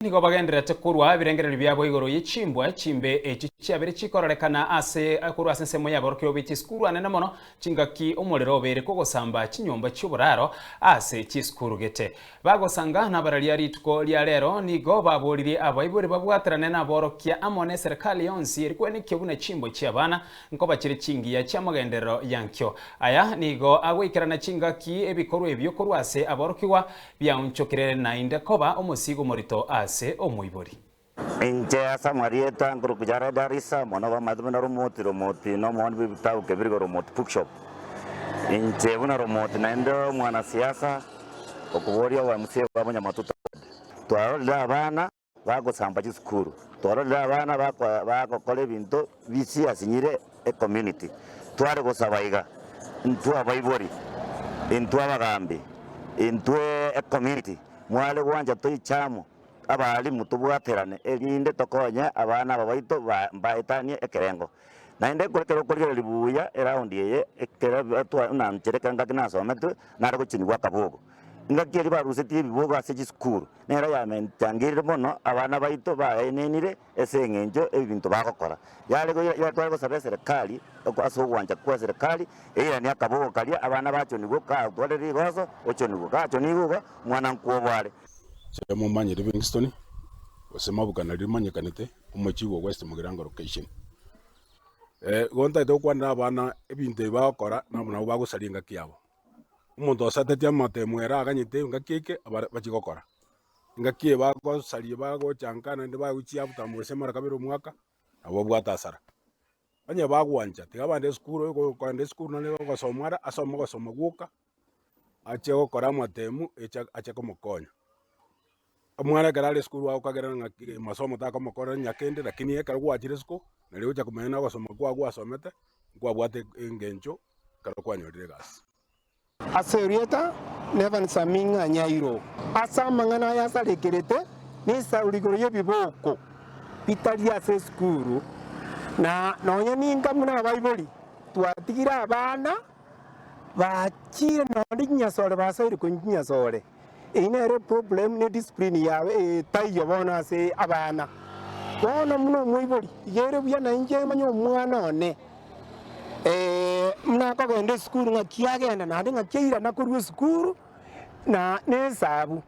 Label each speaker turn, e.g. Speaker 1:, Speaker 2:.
Speaker 1: Nigo bagendererete korua ebirengererio biabo igoro ye chimbwa chimbe echio chiabeire chikororekana ase korwa ase ensemo y'aborokigwa be chisukuru anene mono chingaki omorero obeire kogosamba chinyomba chi'oboraro ase chisukuru gete. Bagosanga nabararia rituko ria rero nigo baboririe abaibori babwaterane naborokia amo neserekali yonsi erikwenekia buna chimbwa chi'abana nkoba chire chingiya chi'amagenderero yankio. Aya nigo agoikerana chingaki ebikorwa ebio korwa ase aborokigwa Biaonchokire naende koba omosigo omorito ase omoibori.
Speaker 2: Inche ase amarieta nkorokwa Jared Arisa, omwana bw'amaete buna Romoti, Romoti nomooni bw'ebitabu kebirigo Romoti Bookshop. Inche buna Romoti naende omwanasiasa okoboria obo MCA bwa Bonyamatuta Ward. Twarorire abana bagosamba chisukuru, twarorire abana bagokora ebinto bisiasinyire ecommunity. Tware gosaba iga, intwe abaibori, intwe abagambi, intwe ecommunity, mware gwancha toiche amo, abalimu tobwaterane erinde tokonye abana aba baito mbaetanie ekerengo. Naende ekero okorigereria buya eround eye, ekero buna inche ekero ngaki nasometwe, nare gochinigwa akabogo. Engaki eria barusetie ebibogo ase chisukuru, nero yamenchangerire mono abana baito baenenire ase engencho y'ebinto bagokora. Yare tware gosaba eserekari ase ogwancha kw'eserekari eiranie akabogo karia abana bachonigwe, gatware rigoso ochonigwe, gachonigwe igo omwana nkwobo are.
Speaker 3: Inche momanye Livingstone, gose Mabukana rimanyekanete, omochief o West Mugirango Location. Igo ntagete gokwanera abana ebinto ebi bagokora nabo nabo bagosaria engaki yabo. Omonto osatetie amatemo ere aganyete engaki eke abare bachie gokora. Engaki eye bagosaria bagocha nka naende bagochia abutambo gose mara kabere omwaka, nabo babwate asara. Onye bagwancha tiga abande esukuru oyo okoenda esukuru nonye ogosoma are asome ogosoma gwoka, achie gokora amatemu eche ache komokonya. Omwana ekero are esukuru agokagera ng'a masomo takomokorera onye kende lakini ekero gwachire isiko, nari ogocha komanya na ogosoma kwago gwasomete, nkwabwate engencho ekero kwanyorire egasi.
Speaker 4: Ase erieta n'Evans Aming'a Nyairo. Ase amang'ana aya asarekerete nesauri igoro y'ebiboko bitari ase esukuru, na nonya ninka buna abaibori twatigire abana bachire nonye chinyasore basoire konywa chinyasore. Eyio nere eproblem ne discipline yago etaiyo bono ase abana. Bono buna omoibori, iga ere buya na inche manye omwana one buna akogenda esukuru ng'aki agenda naende ng'aki airana korwa esukuru na ne esabu.